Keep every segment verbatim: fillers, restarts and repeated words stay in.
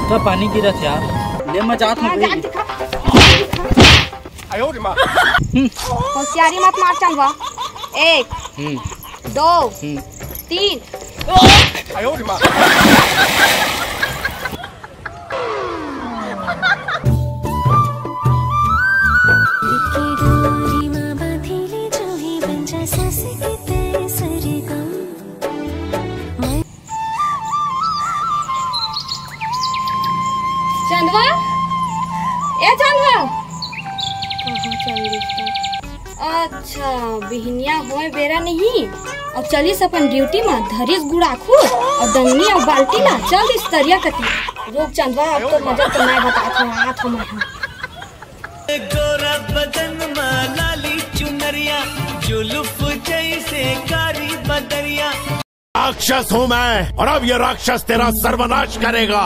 तो पानी गिरत यार, ले मैं जात हूँ हाँ, जा भाई। दिखा। हम्म। होशियारी मत मार चंदवा। एक, हम्म। दो, हम्म। तीन। चंदवा, ए चंदवा। कहाँ चल दिस त? अच्छा, बिहनिया होए बेरा नहीं, अब चलिस अपन ड्यूटी मा, धरिस गुड़ाखू अउ डंगनी अउ बाल्टी ला, चल दिस तरिया कती। रुक चंदवा, अब तो मजा तो मैं बतात हूँ, आत हूँ मैं हा। गोरा बदन मा लाली चुनरिया, जुल्फ जैसे कारी बदरिया। राक्षस हूँ मैं, और अब ये राक्षस तेरा सर्वनाश करेगा।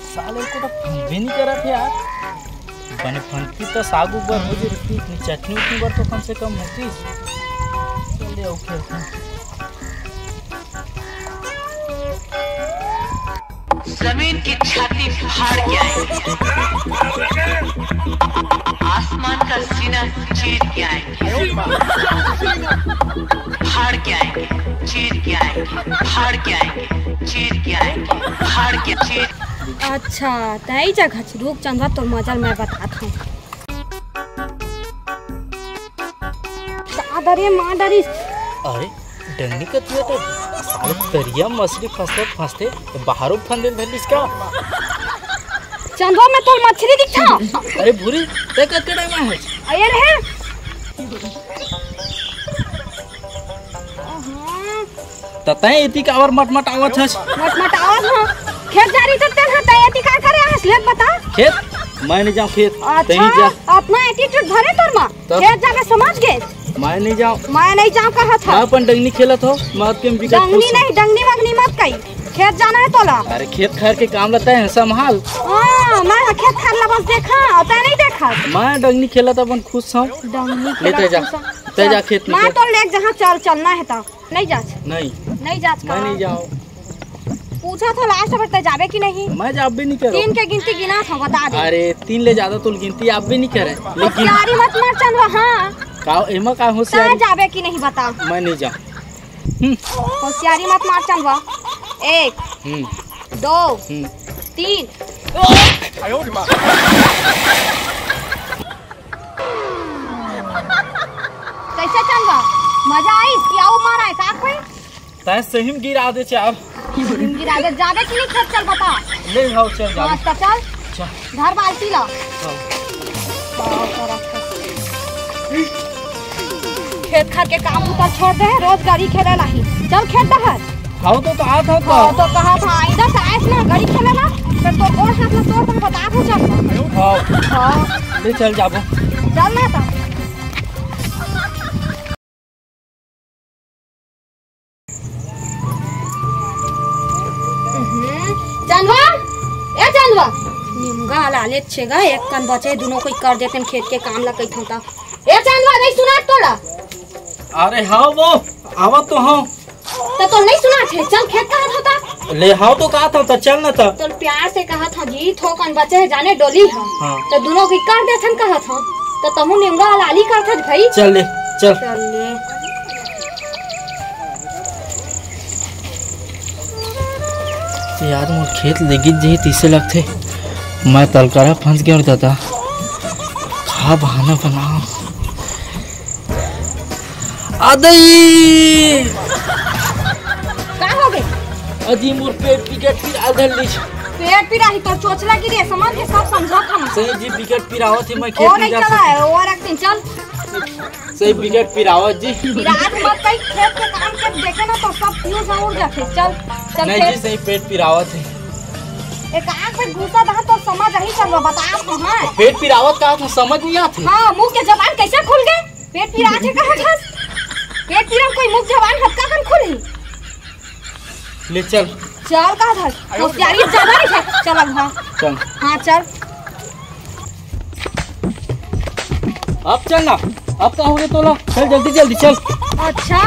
साले को तो फंदबे नहीं करत हे यार। बने फंदती तो साग ऊपर हो जे रहती, इतनी चटनी उतनी बार तो कम से कम होती। चलिए, ओके, ओके। जमीन की छाती फाड़ के आएंगे, आसमान का सीना चीर के आएंगे, फाड़ के आएंगे, चीर के आएंगे, फाड़ के आएंगे, चीर के आएंगे, फाड़ के चीर। अच्छा, तई जगह रुक चंदवा, तोर मजा ल मैं बतात हूँ। दादा रे, मार डारिस। अरे, डंगनी कतिया तो साले तरिया मछली फंसत फंसते बाहरों फंदे धर लिस का? चंदवा में तोर मछली दिखता। अरे भूरी, ते कतके टाइम आए है? अरे रे। त तैं एती काबर मटमटावत हस? मटमटावत हूँ। खेत जा रही त तेन ह, तैं एती का करे हस? ले बता। खेत? मैं नहीं जाऊँ खेत। अच्छा, तैं ही जा। अपना एटीट्यूड भरे तोर मा। तब? खेत जाके समझ गे। मैं नहीं जाऊँ। मैं नहीं जाऊँ कहत ह। मैं अपन डंगनी खेलत हो, मैं आपके बिकट डंगनी खुश हूँ। नहीं, डंगनी वंगनी मत कही। खेत जाना है तोला। अरे खेत खार के काम ल तैं संभाल। हाँ, मैं ह खेत खार ला बस देखा, तैं नहीं देखा। मैं डंगनी खेलत अपन खुश हूँ। डंगनी ले खेलत तैं जा। खुश हूँ। तैं जा चल। खेत में मैं खेल। तो लेके जहाँ चल, चलना है तो। नहीं जाच। नहीं। नहीं जाच मैं का? नहीं जाऊँ। पूछा था लास्ट बार, तैं जाबे कि नहीं? मैं जाबे नहीं करो। तीन के गिनती गिना था, बता दे। अरे, तीन ले ज्यादा तो गिनती आप भी नहीं करे। लेकिन होशियारी मत मार चंदवा, हाँ। का, एमा का होशियारी? तैं जाबे कि नहीं, बता। मैं नहीं जाऊँ। हम्म। होशियारी मत मार चंदवा। एक, हम्म। दो, हम्म। तीन। कैसे चंदवा? मजा आइस कि अउ मारा है का कोई? तैं सही में गिरा दे चार। सही में गिरा दे, जाबे कि नहीं खेत, चल बता। ले आओ, चल जाबे। हाँ, तो चल। चल। धर बाल्टी ला। हाँ। खेत खार के काम उतर छोड़ दे, रोज गड़ी खेले लाही। चल खेत डहर। हाँ, तो कहा था तो। हाँ, तो कहा था, इधर से आइस ना, गड़ी खेले ला, फिर तो गोड़ हाथ ला तोड़, तुम बता दो चल। हाँ। हाँ। ले चल जाबो। चल ना तो। हम्म, चंदवा, ए चंदवा। निमगा लाले छेगा, एक कन बचे, दुनों कोई कर देते खेत के काम ला कहिथन ता। ए चंदवा, नहीं सुना तोला? अरे हाँ वो, आवत तो हूँ। तो तोला नहीं सुना थे, चल खेत कहा था ता? ले हाँ तो कहा था, तो चल ना था। तो प्यार से कहा था जी, थोकन बचे है जाने डोली है। हाँ। तो दुनों की कर देथन कहा था, तो तमु निमगा लाली कर था भाई। चल ले, चल। चल ले। यार, मोर खेत लेगित जही तइसे लगथे। मैं तलकरा फंस गेंव दादा, का बहाना बनाओं? अदई! का हो गे? अजी, मोर पेट पिरात हे, आधा लीच। पेट पिराही तो चोचला की रे, समझ के सब समझा था मैं। सही जी, बिकट पिरावत हे, मैं खेत और में नहीं जा चला सकता। है, और एक दिन चल। सही बिकट पिरावत जी। पिरात मत कही, खेत के काम के देखे ना तो सब फ्यूज उड़ जाते। चल, चल नहीं खेत। जी, सही पेट पिरावत हे। एक आंख में घुसा रहा तो समझ आही चंदवा, बता तू, हाँ। पेट पिरावत का तू समझ नहीं आत हे। हाँ, मुंह के जबान कैसे खुल गए? पेट पिरात हे कहा थस? पेट पिरा कोई मुंह जबान हतका कन खुलही? ले चल। चल कहा थस? होशियारी ज्यादा नहीं है। चल अब, हाँ। चल। हाँ, चल। अब चल ना, अब का हो गया तोला? चल जल्दी जल्दी चल। अच्छा,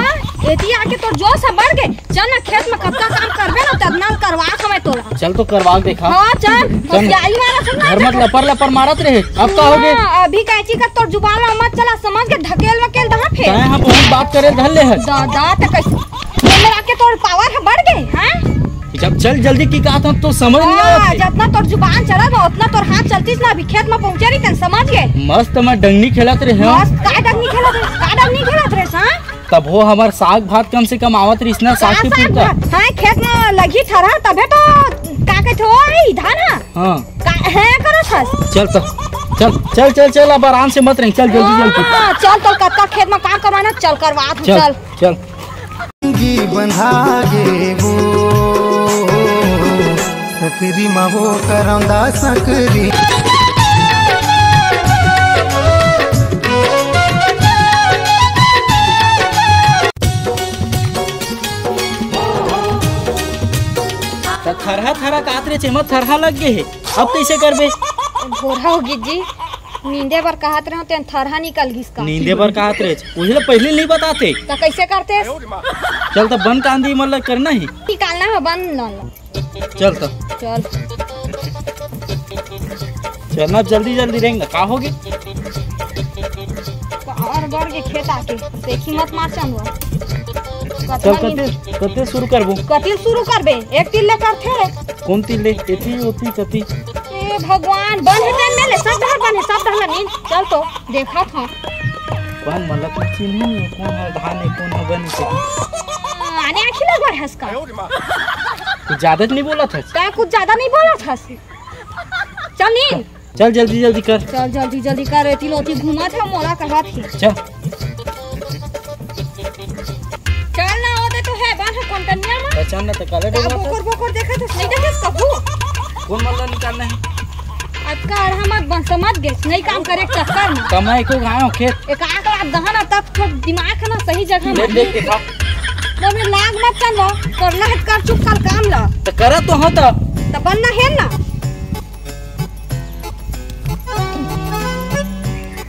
एती आके तोर जोश ह बढ़ गे। चल ना, खेत में कतका काम करबे ना, ततना करवा समय तोला। चल तो करवा देखा। हाँ चल, चल। होशियारी वाला सुन ना। घर मत लपर लपर मारत रहे। अब का हो गया? हाँ, अभी कैची का तोर जुबान ला मत चला, समझ के? ढकेल वकेल दहा फेर। तैं हाँ बहुत बात करे धर ले है। दादा, त कैसे मेरा के तोर पावर ह बढ़ गे, हाँ? जब चल जल्दी की कहा था तो समझ नहीं हाँ, आवत हे। जतना तोर जुबान चला ना, उतना तोर हाथ चलतीस ना, अभी खेत में पहुंचे रही तन, समझ गे? मस्त मैं डंगनी खेलत रहे, हाँ। मस्त का डंगनी खेलत रहे, का डंगनी खेलत रहे, हाँ? तब हो हमर साग भात कम से कम आवत रहिस ना, साग का के साग पुरता। भात? हाँ, खेत में लगी थरहा, तबे तो का कहते हो, ई धान हा? हाँ। का, है करो छस? चल तो, चल, चल, चल, चल, अब आराम से मत रही, चल जल्दी जल्दी। हाँ, चल तो कतका खेत में काम करवाना, चल करवा तू, चल, चल। चल। अंगी बंधा गे वो, सकरी मा वो करौंदा सकरी। त थरहा थरहा कात रे चेमा थरहा लग गे हे, अब कैसे करबे? भोरा हो गिस जी, नींदे बर कहत रहो तेन थरहा निकल गिस का? नींदे बर कहत रे, उही ला पहले नहीं बताते। त कैसे करते? चल त बन कांदी मन ला करना ही। निकालना है बन ला। चल त। चल। चल ना जल्दी जल्दी रेंग ना, का होगे? और बढ़ के खेत आके, देखी मत मार चंदवा। चल कतना कते, दिन कते शुरू करबो? कतिल शुरू करबे? एक तिल ले करथे रे। कौन तिल ले? एती, ओती, कती? ए भगवान, बन हे तेन में ले, सब डहर बन हे, सब डहर ला नींद। चल तो, देखत हूँ। कौन मतलब तू चिन्हे नहीं, कौन है धान है, कौन है बन है? आने आँखी लगवा है इसका। कुछ ज्यादा तो नहीं बोला था? का कुछ ज्यादा नहीं बोला था? चल नींद। चल जल्दी जल्दी कर। चल जल्दी जल्दी कर, एती लोती घूमत हे, मोला कहत हे। चल। चल ना, होते तो है, बांध कोंटनिया में। पहचान ना तो काले का डोबा बोकर बोकर देखत हस, नहीं देखत कभू? कौन मल्ला निकालना है? अतका अड़हा मत बन, समझ गे, नहीं काम करे के चक्कर में। कमाई को गाँव खेत। एक आंख लात दहन, तब तो दिमाग है ना सही जगह देख, में। देख, देखा। तो मैं लाग मत चल, करना है कर चुप कर काम ला। तो करा तो हाँ तो। तो बनना है ना।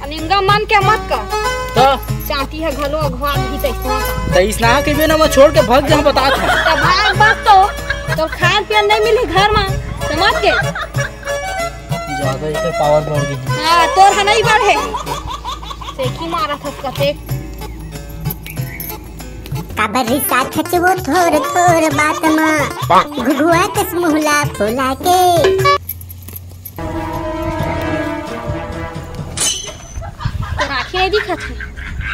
अनिंगा मन के मत कर। त? चांटी ह घलो अघवा भी तैसना का। त इसना कहिबे ना, मैं छोड़ के भाग जहाँ बतात हूँ। त भाग बस तो, तो खान पियन नहीं मिली घर में, समझ के? ज्यादा इधर पावर बढ़ गई है। हाँ, तोर ह नहीं बढ़े। सेखी मारा था कते। काबर रिसाथच वो थोर थोर बात मा, घुघुआ कस मुहला फुला के। तो राखी नहीं दिखत है।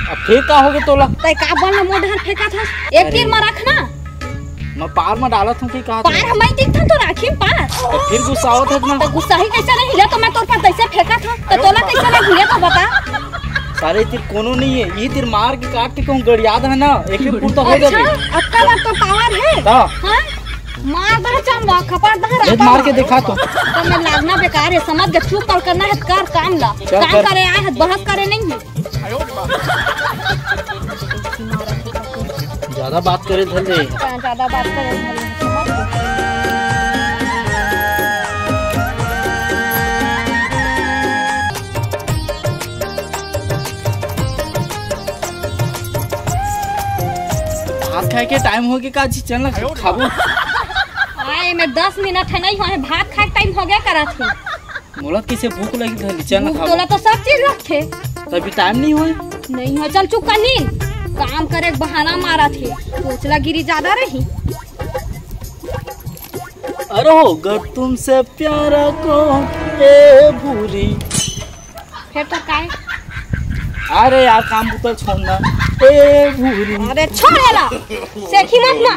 अब फिर का होगे तोला? तै का बल मोड़ हन फेंकत हस? एक अरे। तीर मा रख ना। मैं पार मा डालत हूँ कि का पार तू? हम ही दिखत तो राखी पार। तो फिर गुस्सा आवत है ना? तो गुस्सा ही कैसे नहीं हिला तो मैं तोर पर तैसे फेंकत हूँ। तो तोला कैसे नहीं हिला तो बता। साले तीर कोनो नहीं है, ये तीर मार के काट के कहूँ गड़ियात है ना, एक ही पुरता हो अच्छा, जाबे। अतका बार तो पावर है। हाँ। हाँ? मार दह चंदा, खपड़ दह देख, राता मार के ला। दिखा तो। तो मैं लागना बेकार है, समझ गए, चुप कर करना है, कर काम ला। चल, काम कर। करे आए है, बहस करे नहीं है। ज्यादा बात करे धर ले। हाँ, ज्यादा बात करे धर ले, समझ गए। भात खाए के टाइम हो गया का जी? चल ना खाबो। आए में दस मिनट है नहीं होए, भात खाए टाइम हो गया करा थी। मोला कैसे भूख लगी था, चल ना भूख खाबो। तोला तो सब चीज लगथे। तभी टाइम नहीं होए। नहीं हो, चल चुप कर नी। काम करे के बहाना मारा थे, सोचला गिरी ज्यादा रही। अरे हो, गर तुमसे प्यारा को ए भूरी। फिर तो काय? अरे यार, काम बुता छोड़ ना। ए भूरी। अरे छोड़ एला। सेखी मत ना।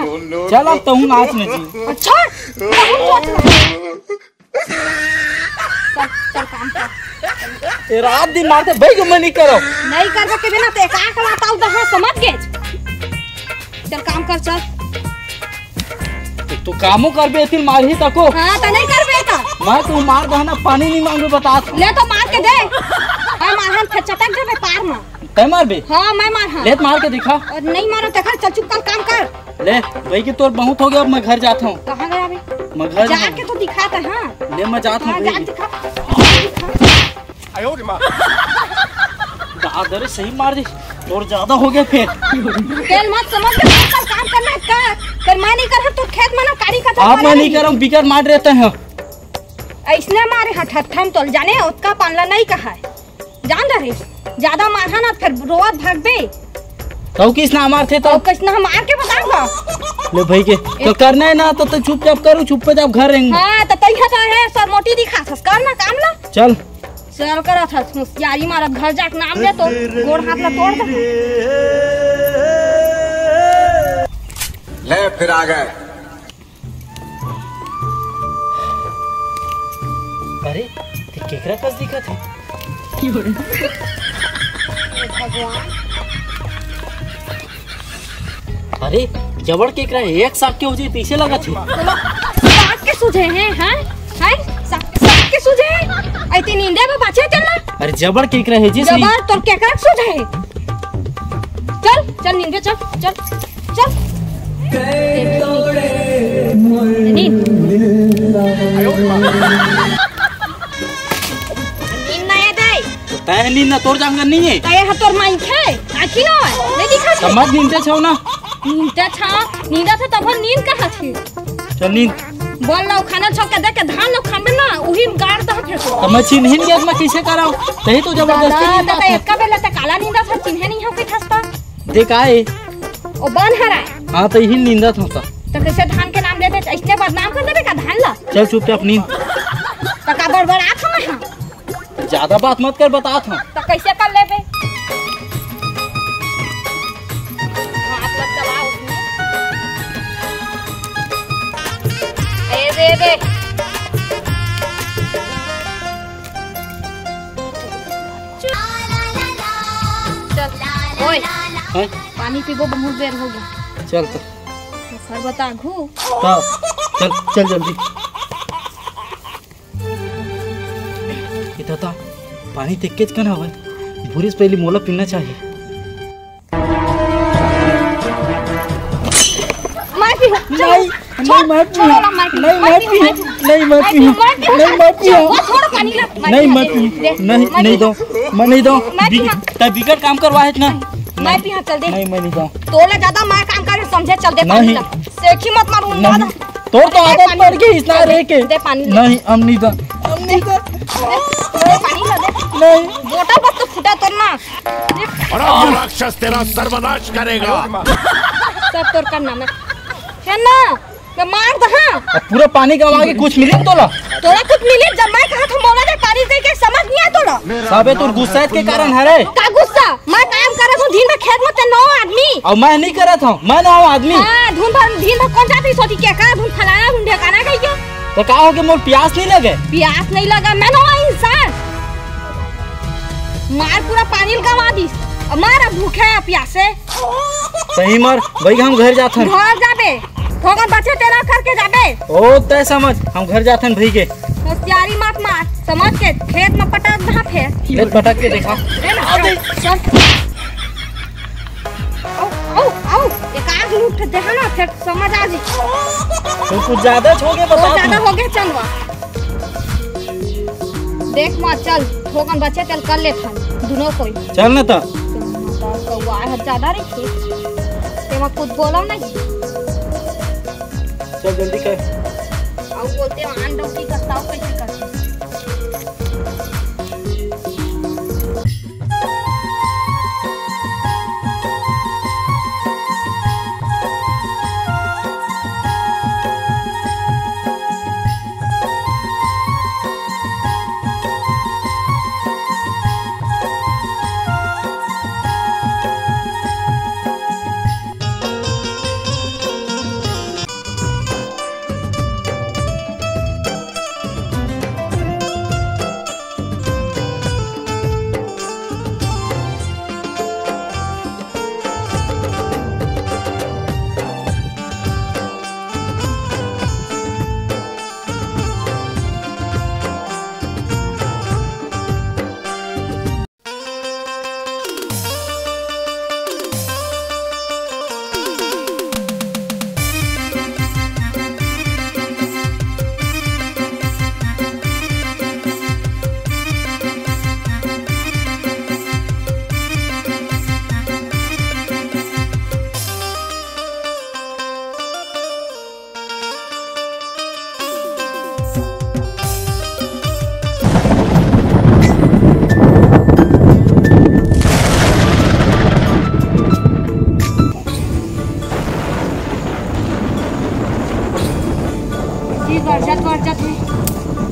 चल अब तहूँ नाच में जी। छोड़। तहूँ नाच में। चल, चल काम कर। ए रात दिन मारते भाई के मनी करो। नहीं करबे के बिना ते का कला ताऊ दहा समझ के। चल काम कर चल। तो कामो करबे, फिर मारही तको। हाँ, त नहीं करबे। मैं तो मार दहा ना, पानी नहीं मांगू, बता। ले तो मार के दे। मैं मारहन, फेर चटक जाबे पार में। तैं मारबे? हाँ, मैं मारहन। ले तो मार के दिखा। अउ नहीं मारो तो चल चुप कर, काम कर। ले, भाई के तोर बहुत हो गया, अब मैं घर जात हूँ। कहाँ गया बे? मैं घर जाके तो दिखा। हाँ, ले, मैं जात हूँ हाँ, भाई। जा दिखा। दादा रे, सही मार दे, तोर ज्यादा हो गया फेर। तेल मत समझ के, चुप कर, काम करना है कर। फेर मैं नहीं करहूँ तो खेत में ना काड़ी का आप मैं नहीं करहूँ, बिगर मार रहते हैं। अइसने मारे हठ हठ हम तोल जाने, ओतका पानला नहीं कहा है। जान रहे, ज्यादा मारहा ना, फेर रोवत भागबे। तो किस ना मारथे तो? तो किस ना मार के बताऊंगा। ले भाई के, तो करना है ना, तो, तो चुपचाप करू, चुपचाप घर रहेंगे। हाँ, तो तैहा तो है, सर मोटी दिखा थस, कर ना काम ला। चल। चल करत हस, होशियारी मारत, घर जाके नाम ले तो गोड़ हाथ ला तोड़ दे। ले फिर आ गए। अरे, ते केकरा कस दिखत हे? भगवान। अरे, जबड़ केकरा हे, एक साग के हो जाए, पीछे लगत हे। साग के सूझे हे, हैं? हैं? साग, साग के सूझे हे? अइती नींदे में बाचे तेला? अरे, जबड़ केकरा हे जी, सही। जबड़ तोर केकरा सूझे हे? चल, चल नींदे, चल, चल, चल। नींद। नींद ना आए दे। तय नींद ना, तोर जांगर नहीं है। तय हा तोर माई थे, आखी ना है, नहीं दिखा तो मत नींदे छो ना। नींदे छा, नींदा था तब नींद कहाँ थी? चल नींद। बोल लो, खाना छो के दे के धान लो खाबे ना, उही में गाड़ दह फेंको। तो मैं चिन्हिन गया, मैं कैसे कराऊं? तही तो जबरदस्ती दादा, नींद तो आता है। एक का बेला तक काला नींदा था, चिन्हे नहीं हो के खस्ता। देख आए। ओ बन हरा। हाँ, तो यही नींदा था तो। तो कैसे धान के नाम लेते, ऐसे बदनाम कर देबे का धान ला? चल चुपचाप नींद। तो का बड़बड़ात हूँ मैं, हाँ? ज्यादा बात मत कर, बतात हूँ। तो कैसे कर लेबे? हाथ मत चला उसमें। ए दे दे। चल, ओए, हैं? पानी पीबो, बहुत बेर हो गया। चल तो। तो सर बता घू। हाँ, चल, चल जल्दी। ए दादा, पानी तेक्केच कन हवय, भूरी से पहिली मोला पीना चाहिए। मैं पीहूँ, छोड़, नहीं, छोड़, नहीं, मैं छोड़, पीहूँ, मैं पीहूँ, नहीं, मैं मैं पीहूँ, पीहूँ, मैं पीहूँ, नहीं, मैं पीहूँ। छोड़, छोड़ पानी ला, मैं नहीं, पीहूँ, मैं दे, पीहूँ, दे, नहीं, मैं नहीं पीहूँ, दो, मैं नहीं दो, मैं बिग-, पीहूँ। तै बिगड़ काम करवा है इतना। मैं पीहूँ, चल दे। नहीं, मैं नहीं दो। तोला ज्यादा मैं काम करे समझे, चल दे पानी नहीं। ला। सेखी मत मारू, नहीं। ना। तोर तो दे आदत पानी पड़ ला। गई इस ना चल दे, रह के। दे पानी ला। नहीं, हम नहीं दो। हम नहीं दो। दे, दे पानी ला, दे। नहीं। बोतल बस तो फूटा तोर ना। बड़ा राक्षस तेरा सर्वनाश करेगा। सब तोर करना मैं। है ना? मैं मार दहा। अब पूरा पानी गवा के कुछ मिली तोला? तोला कुछ मिली? जब मैं कहा था मोला दे पानी दे के, समझ नहीं आया तोला? सबे तोर गुस्सा के कारण हरे। का गुस्सा? मैं काम करत हूँ दिन भर खेत में, ते नौ आदमी। अब मैं नहीं करत हूँ, मैं नौ आदमी। हाँ, धुन भर, दिन भर कौन जाती सोची के का धुन फलाना, धुन ढेकाना गई के? तो का हो के मोर प्यास नहीं लगे? प्यास नहीं लगा, मैं नौ इंसान। मार पूरा पानी गवा दिस। अब मार, अब भूखे है प्यासे। सही मार, भाई हम घर जाथन। घर जाबे, थोकन बचे तेरा करके जाबे। ओ तय समझ, हम घर जाथन भाई के। होशियारी मत मार, समझ के खेत में पटक दहा फेर। खेत पटक के देखा। है ना? आ दे। चल। आओ, आओ, आओ। एक आग लूट के देखा ना, फिर समझ आ जी। तो कुछ ज्यादा हो गया, बता बहुत ज्यादा तू। हो गया, चंदवा। देख माँ, चल, थोकन बचे तेल कर लेथन, दुनो कोई। चल ना त। कौआ है ज्यादा रही थी, तेमा कुछ बोलो नहीं। चल जल्दी कर। आओ बोलते हैं, आन डौकी करता हो, कैसे करते?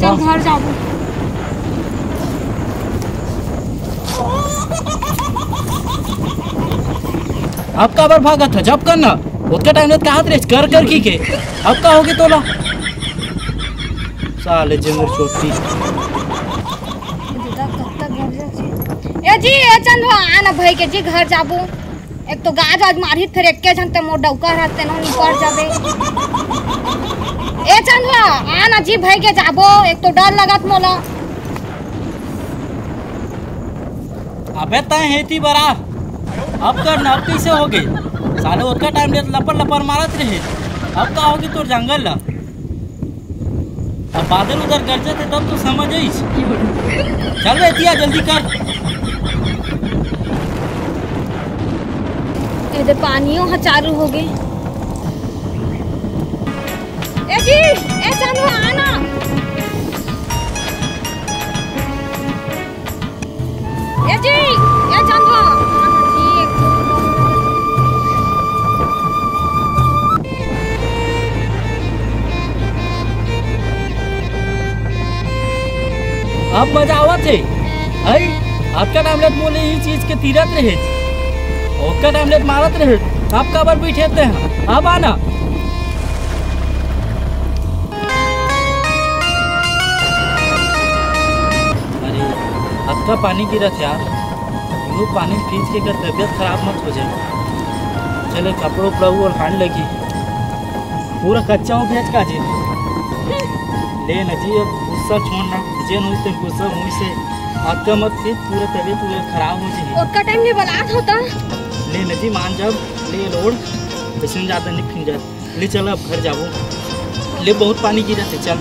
चल घर जाबो। अब काबर भागत हस? अब कर ना, ओतका टाइम ले त काहत रहेस कर कर कहिके। अब का होगे तोला? साले जेमर चोटी। ए जी, ए चंदवा, आ ना भई के जी, घर जाबो। एक तो गाज वाज मारही, फेर एक्के झन ते मोर डउका रहत, तेनो निपट जाबे। ए चंदवा, आ ना जी, भई के जाबो, एक तो डर लगत मोला। अबे तैं हेती बर आ, अब कर ना, अब कइसे होगे? साले ओतका टाइम ले लपर लपर मारत रहे, अब का होगे तोर जंगल ला? अब बादर उदर गरजत हे तब तो समझ आइस। चल बे एती आ, जल्दी कर। ए दे पानियो ह चालू होगे। ए जी, ए चंदवा, आ ना। ए जी, ए चंदवा, आ ना जी, एक तो अब मजा आवत हे। हई, अतका टाइम ले त मोला इही चीज के तीरत रहे, ओतका टाइम ले त मारत रहे, अब काबर बइठे तें? अब आ ना। अरे, अतका पानी गिरत यार, इहू पानी भीज के कर तबीयत खराब मत हो जाए। चले, कपड़ा उपड़ा ओढ़ान लगी, पूरा कच्चा हो गया का जी। ले ना जी, अब गुस्सा छोड़ ना, जेन होइस ते गुस्सा होइस हे, अतका मत पी, पूरा तबीयत पूरा खराब हो जाही। ओतका टाइम ले बलात होता। ले ना जी, मान जाब, ले लोड, वइसन जादा नहीं फिर जात। ले चल, अब घर जाबो। ले, बहुत पानी गिरत हे, चल।